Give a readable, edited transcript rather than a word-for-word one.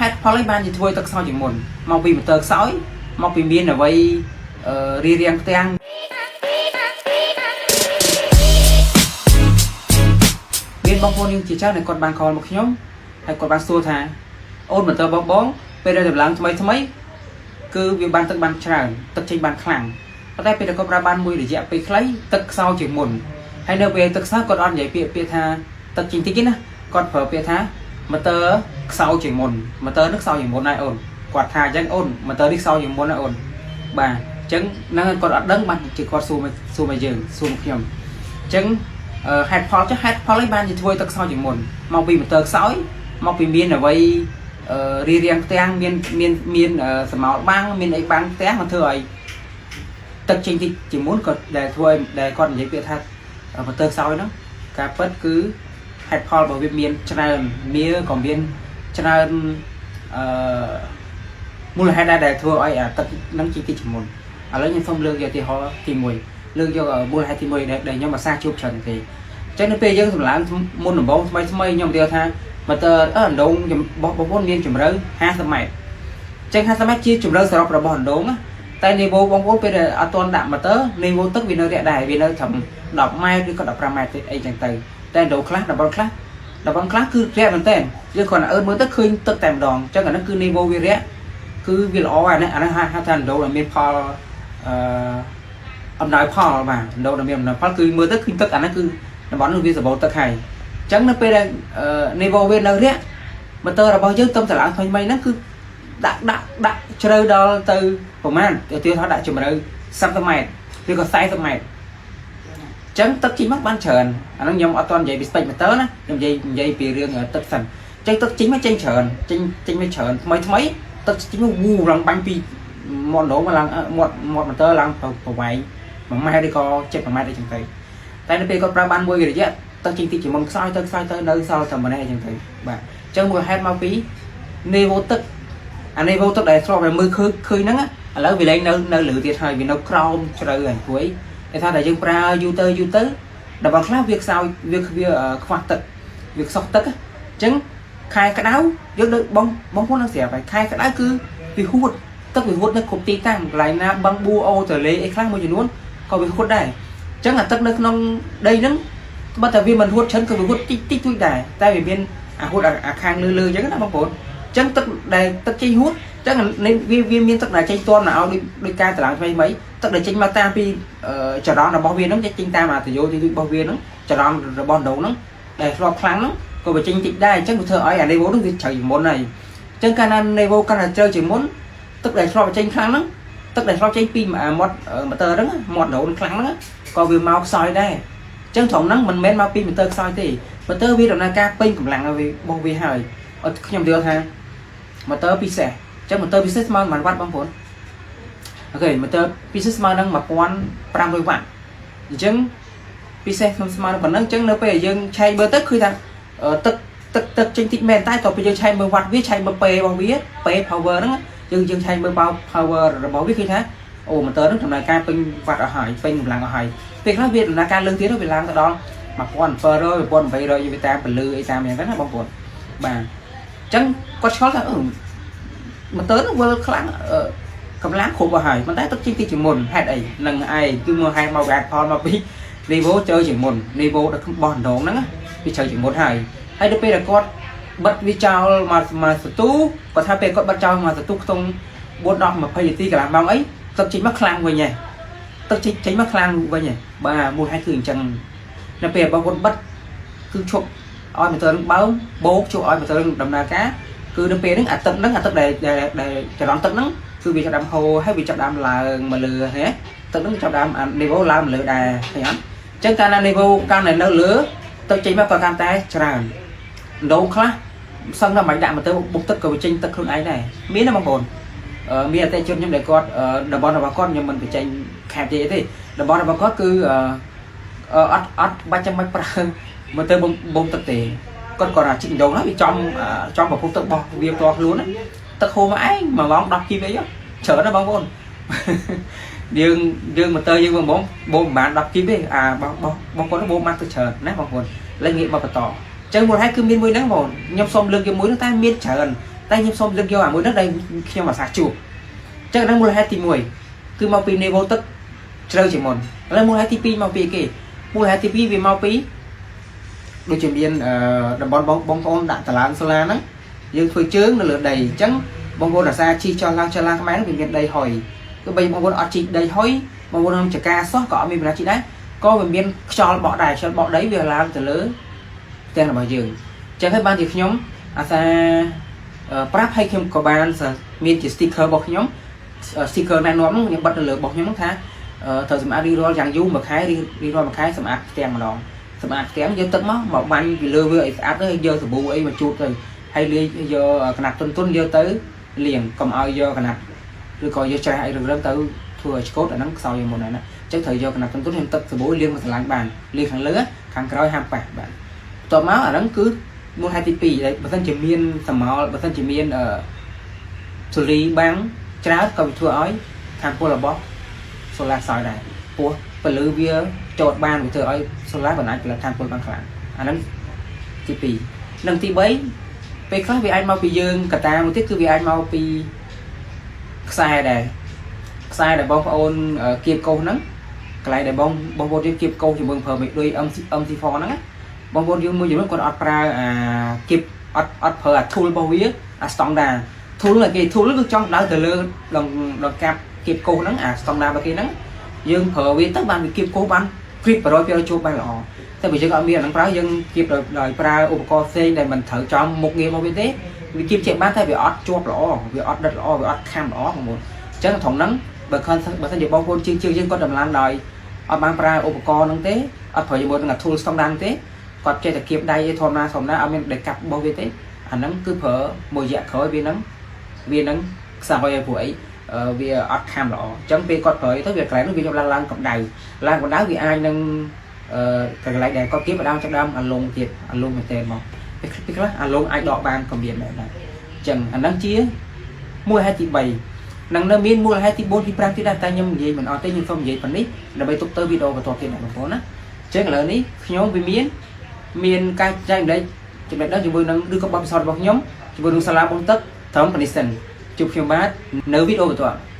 ហេតុផលអីបានជាធ្វើឲ្យទឹកខ្សោយជាងមុនមកពីម៉ូទ័រខ្សោយមកពីមានអ្វីអឺរារាំងផ្ទាំងមានបងប្អូនយើងជាច្រើនដែលគាត់បាន call មកខ្ញុំហើយគាត់បានសួរថាអូនម៉ូទ័របងបងពេលដែលតម្លើងថ្មីថ្មីគឺវាបានទឹកបានច្រើនទឹកចេញបានខ្លាំងប៉ុន្តែពេលដែលគាត់ប្រើបានមួយរយៈពេលខ្លីទឹកខ្សោយជាងមុនហើយនៅពេលទឹកខ្សោយគាត់អត់និយាយពាក្យពាក្យថាទឹកចេញតិចទេណាគាត់ប្រើពាក្យថាម៉ូទ័រខ្សោយជាងមុនម៉ូទ័រនេះខ្សោយជាងមុនហើយអូនគាត់ថាអញ្ចឹងអូនម៉ូទ័រនេះខ្សោយជាងមុនហើយអូនបាទអញ្ចឹងហ្នឹងគាត់អត់ដឹងបានជាគាត់សួរមកសួរមកយើងសួរមកខ្ញុំអញ្ចឹងហេតុផលចុះហេតុផលអីបានជាធ្វើឲ្យទឹកខ្សោយជាងមុនមកពីម៉ូទ័រខ្សោយមកពីមានអ្វីរារាំងផ្ទាំងមានមានមានស្រមោលបាំងមានអីបាំងផ្ទាំងមកធ្វើឲ្យទឹកចេញតិចជាងមុនក៏ដែលធ្វើឲ្យដែលគាត់និយាយពាក្យថាម៉ូទ័រខ្សោយហ្នឹងការពិតគឺហេតុផលរបស់វាមានច្រើនមានក៏មានច្រើនអឺមូលហេតុដែរដែលធ្វើឲ្យអាទឹកហ្នឹងចេញតិចជាងមុនឥឡូវខ្ញុំសូមលើកយកឧទាហរណ៍ទី1លើកយកមូលហេតុទី1ដែលដែលខ្ញុំអាសាជួបច្រើនទេអញ្ចឹងនៅពេលយើងសម្ឡើងមុនដំបូងថ្មីថ្មីខ្ញុំនិយាយថាម៉ូទ័រអឺអណ្ដូងរបស់បងប្អូនមានជម្រៅ50ម៉ែត្រអញ្ចឹង50ម៉ែត្រជាជម្រៅសរុបរបស់អណ្ដូងណាតែនីវ៉ូបងប្អូនពេលដែលអត់ទាន់ដាក់ម៉ូទ័រនីវ៉ូទឹកវានៅរាក់ដែរវានៅត្រឹម10ម៉ែត្រឬក៏15ម៉ែត្រទេអីចឹងទៅតែអណ្ដូងខ្លះតំបន់ខ្លះតំបន់ខ្លះគឺរាក់មែនតើយើងគ្រាន់តែអើមើលទៅឃើញទឹកតែម្ដងអញ្ចឹងអាហ្នឹងគឺនីវ៉ូវារាក់គឺវាល្អអានេះអាហ្នឹងហៅថាអណ្ដូងដែលមានផលអឺអំណោយផលបាទអណ្ដូងដែលមានអំណោយផលគឺមើលទៅឃើញទឹកអាហ្នឹងគឺតំបន់នោះវាសម្បូរទឹកហើយអញ្ចឹងនៅពេលដែលនីវ៉ូវានៅរាក់ម៉ូទ័ររបស់យើងទំតម្លើងថ្មីថ្មីហ្នឹងគឺដាក់ដាក់ដាក់ជ្រៅដល់ទៅប្រហែលឧទាហរណ៍ដាក់ជម្រៅ30ម៉ែត្រឬក៏40ម៉ែត្រអញ្ចឹងទឹកចេញមកបានច្រើនអាហ្នឹងខ្ញុំអត់ទាន់និយាយពី spec ម៉ូទ័រណាខ្ញុំនិយាយនិយាយពីរឿងទឹកសិនអញ្ចឹងទឹកចេញមកចេញច្រើនចេញចេញមកច្រើនថ្មីថ្មីទឹកចេញមកវូឡើងបាញ់ពីមាត់ដងមកឡើងមាត់មាត់ម៉ូទ័រឡើងប្រវែង1ម៉ែត្រឬក៏7ម៉ែត្រអីចឹងទៅតែនៅពេលគាត់ប្រើបានមួយរយៈទឹកចេញតិចជាមុនខ្សោយទៅខ្សោយទៅនៅសល់តែម្នាក់អីចឹងទៅបាទអញ្ចឹងមូលហេតុមកពីនីវ៉ូទឹកអានីវ៉ូទឹកដែលធ្លាប់តែមើលឃើញឃើញហ្នឹងឥឡូវវាលែងនៅនៅលើទៀតហើយវានៅក្រោមជ្រៅហើយព្រោះអីតែថាតែយើងប្រើយូរទៅយូរទៅតំបន់ខ្លះវាខ្សោយវាវាខ្វះទឹកវាខ្សោះទឹកអញ្ចឹងខែក្តៅយើងដូចបងបងប្អូននឹងស្រាប់ហើយខែក្តៅគឺវាហួតទឹកវាហួតនៅគ្រប់ទីតាំងកន្លែងណាបឹងបួអូទលេអីខ្លះមួយចំនួនក៏វាហួតដែរអញ្ចឹងអាទឹកនៅក្នុងដីហ្នឹងបើតែវាមិនហួតច្រើនក៏វាហួតតិចតិចទួចដែរតែវាមានអាហួតអាខាងលើលើអញ្ចឹងណាបងប្អូនអញ្ចឹងទឹកដែលទឹកចេញហួតអញ្ចឹងវាវាមានទឹកដែលចេញទាន់មកឲ្យដូចដូចការតម្លើងថ្មីថ្មីទឹកដែលចេញមកតាមពីចរន្តរបស់វាហ្នឹងចេញតាមអាតយោទីទូចរបស់វាហ្នឹងចរន្តរបស់ដងហ្នឹងដែលធ្លាប់ខ្លាំងហ្នឹងក៏វាចេញតិចដែរអញ្ចឹងវាធ្វើឲ្យអានីវ៉ូហ្នឹងវាជ្រៅជាងមុនហើយអញ្ចឹងកាលណានីវ៉ូកាន់តែជ្រៅជាងមុនទឹកដែលធ្លាប់ចេញខ្លាំងហ្នឹងទឹកដែលធ្លាប់ចេញពីមាត់ម៉ូទ័រហ្នឹងមាត់ដងខ្លាំងហ្នឹងក៏វាមកខ្សោយដែរអញ្ចឹងត្រង់ហ្នឹងមិនមែនមកពីម៉ូទ័រខ្សោយទេម៉ូទ័រវាដំណើរការពេញកម្លាំងឲ្យវាបោះវាហើយអត់ខ្ញុំយល់ថាម៉ូទ័រពិសេសអញ្ចឹងម៉ូទ័រពិសេសស្មើប៉ុន្មានវ៉ាត់បងប្អូន OK ម៉ូទ័រពិសេសស្មើនឹង1500វ៉ាត់អញ្ចឹងពិសេសខ្ញុំស្មើនឹងប៉ុណ្ណឹងអញ្ចឹងនៅពេលដែលយើងឆែកមើលទៅឃើញថាទឹកទឹកទឹកចេញតិចមែនតែតទៅពេលយើងឆែកមើលវ៉ាត់វាឆែកមើល P របស់វា P power ហ្នឹងយើងយើងឆែកមើល power របស់វាឃើញថាអូម៉ូទ័រហ្នឹងដំណើរការពេញវ៉ាត់អស់ហើយពេញកម្លាំងអស់ហើយពេលខ្លះវាដំណើរការលើសទៀតវាឡើងទៅដល់1700 1800វាតាមពលឺអីតាមយ៉ាងហ្នឹងណាបងប្អូនបាទអញ្ចឹងគាត់ឆ្ងល់ថាអឺម៉ូទ័រហ្នឹងវិលខ្លាំងកម្លាំងគ្រប់អស់ហើយប៉ុន្តែទឹកចេញតិចជាងមុនហេតុអីនឹងឯងគឺមកហេតុមកវាផលមកពីនីវ៉ូជ្រៅជាងមុននីវ៉ូដល់បោះដងហ្នឹងវាជ្រៅជាងមុនហើយហើយដល់ពេលដែលគាត់បិទវាចោលមកមកសទូគាត់ថាពេលគាត់បិទចោលមកសទូខ្ទង់4 10 20នាទីកន្លះម៉ោងអីទឹកចេញមកខ្លាំងវិញហ៎ទឹកចេញចេញមកខ្លាំងវិញហ៎បាទមូលហេតុគឺអញ្ចឹងនៅពេលបងប្អូនបិទគឺឈប់ឲ្យម៉ូទ័រនឹងបើមបោកជួយឲ្យម៉ូទ័រនឹងដំណើរការគឺនៅពេលហ្នឹងអាទឹកហ្នឹងអាទឹកដែលដែលចរន្តទឹកហ្នឹងគឺវាចាប់ដើមហូរហើយវាចាប់ដើមឡើងមកលើហ៎ទឹកហ្នឹងចាប់ដើមអានីវ៉ូឡើងមកលើដែរឃើញអត់អញ្ចឹងកាលណានីវ៉ូកាន់តែនៅលើទឹកចេញមកក៏កាន់តែច្រើនដងខ្លះសឹងតែមិនដាក់មកទៅបុកទឹកក៏វាចេញទឹកខ្លួនឯងដែរមានណាបងប្អូនមានអតិជនខ្ញុំដែលគាត់តំបន់របស់គាត់ខ្ញុំមិនបញ្ចេញខេត្តទេទេតំបន់របស់គាត់គឺអត់អត់បាច់ចាំបាច់ប្រើមកទៅបូមទឹកទេគាត់គាត់ថាជីកដងហើយវាចំចំប្រភពទឹករបស់វាផ្ទាល់ខ្លួនណាទឹកហូរមកឯង1ម៉ោង10គីបអីច្រើនណាស់បងប្អូនយើងយើងមកទៅយើងបងបងបូមប្រហែល10គីបទេអាបងបងប្អូនបូមបានទឹកច្រើនណាបងប្អូនលែងងាកមកបន្តអញ្ចឹងមូលហេតុគឺមានមួយហ្នឹងបងខ្ញុំសូមលើកជាមួយហ្នឹងតែមានច្រើន តែខ្ញុំសូមលើកយកអាមួយហ្នឹងដែលខ្ញុំអាសាជួបអញ្ចឹងហ្នឹងមូលហេតុទី1គឺមកពី niveau ទឹកជ្រៅជាងមុនឥឡូវមូលហេតុទី2មកពីគេមូលហេតុទី2វាមកពីដូចជាមានអឺតំបន់បងបងប្អូនដាក់តឡើងសូឡាហ្នឹងយើងធ្វើជើងនៅលើដីអញ្ចឹងបងប្អូនអាសាជីចោះឡើងចោះឡើងខ្មែរវាមានដីហុយទោះបីបងប្អូនអត់ជីដីហុយបងប្អូនក្នុងចកាសោះក៏អត់មានបញ្ហាជីដែរក៏វាមានខ្យល់បក់ដែរខ្យល់បក់ដីវាឡើងទៅលើផ្ទះរបស់យើងអញ្ចឹងហើយបានជាខ្ញុំអាសាប្រាប់ឲ្យខ្ញុំក៏បានមានជា sticker របស់ខ្ញុំ sticker ណែនាំហ្នឹងខ្ញុំបិទនៅលើរបស់ខ្ញុំហ្នឹងថាត្រូវសម្អាតរៀងរាល់យ៉ាងយូរមួយខែរៀងរាល់មួយខែសម្អាតផ្ទាំងម្ដងសម្អាតផ្ទាំងយកទឹកមកមកបាញ់ពីលើវាឲ្យស្អាតទៅហើយយកសាប៊ូអីមកជូតទៅហើយលាយយកកណាត់ទុនទុនយកទៅលាងកុំឲ្យយកកណាត់ឬក៏យកច្រេះអីរឹងៗទៅធ្វើឲ្យឆ្កូតអាហ្នឹងខ្សោយជាងមុនហើយណាអញ្ចឹងត្រូវយកកណាត់ទុនទុនខ្ញុំទឹកសាប៊ូលាងមកស្រឡាញ់បានលាងខាងលើខាងក្រោយហាមប៉ះបាទបន្ទាប់មកអាហ្នឹងគឺមូលហេតុទី2ដែលបើសិនជាមានសមោលបើសិនជាមានអឺសូលីបាំងច្រើនក៏វាធ្វើឲ្យថាមពលរបស់សូឡាខ្សោយដែរព្រោះពលឺវាចោតបានវាធ្វើឲ្យសូឡាមិនអាចផលិតថាមពលបានខ្លាំងអាហ្នឹងទី2និងទី3ពេលខ្លះវាអាចមកពីយើងកតាមួយទៀតគឺវាអាចមកពីខ្សែដែរខ្សែដែលបងប្អូនគៀបកោសហ្នឹងកន្លែងដែលបងបងប្អូនយើងគៀបកោសជាមួយប្រើមេដូច MC MC4 ហ្នឹងណាបងប្អូនយើងមួយចំនួនគាត់អត់ប្រើអាគៀបអត់អត់ប្រើអា tool របស់វាអា standard tool គេ tool គឺចង់ដៅទៅលើដងដងកាប់គៀបកោសហ្នឹងអា standard របស់គេហ្នឹងយើងប្រើវាទៅបានវាគៀបកោសបានគ្រីប100%ជួបបានល្អតែបើយើងអត់មានអាហ្នឹងប្រើយើងគៀបដោយប្រើឧបករណ៍ផ្សេងដែលមិនត្រូវចំមុខងាររបស់វាទេវាគៀបជាបានតែវាអត់ជាប់ល្អវាអត់ដិតល្អវាអត់ខាំល្អបងប្អូនអញ្ចឹងត្រង់ហ្នឹងបើខិនបើសិនជាបងប្អូនជាងជាងយើងគាត់តម្លើងដោយអត់បានប្រើឧបករណ៍ហ្នឹងទេអត់ប្រើជាមួយនឹង tool standard ទេគាត់ចេះតែគៀបដៃឯធម្មតាធម្មតាអត់មានដែលកាប់របស់វាទេអាហ្នឹងគឺប្រើមួយរយៈក្រោយវានឹងខ្សោយឲ្យព្រោះអីវាអត់ខាំល្អអញ្ចឹងពេលគាត់ប្រើទៅវាកន្លែងនោះវាចាប់ឡើងឡើងកម្ដៅឡើងកម្ដៅវាអាចនឹងអឺកន្លែងដែលគាត់គៀបដើមចាប់ដើមអាលងទៀតអាលងមែនតើមកពេលខ្លះអាលងអាចដកបានក៏មានដែរអញ្ចឹងអាហ្នឹងជាមូលហេតុទី3នឹងនៅមានមូលហេតុទី4ទី5ទៀតដែរតែខ្ញុំនិយាយមិនអស់ទេខ្ញុំសូមនិយាយប៉ុណ្នេះដើម្បីទុកទៅវីដេអូបន្តទៀតណាបងប្អូនណាអញ្ចឹងឥឡូវនេះខ្ញុំវាមានមានការចែករំលែកចំណេះដឹងជាមួយនឹងឬក៏បទពិសោធន៍របស់ខ្ញុំជាមួយនឹងសាលាបូមទឹកត្រឹមប៉ុណ្នេះសិនជួបខ្ញុំបាទនៅវីដេអូបន្ទាប់។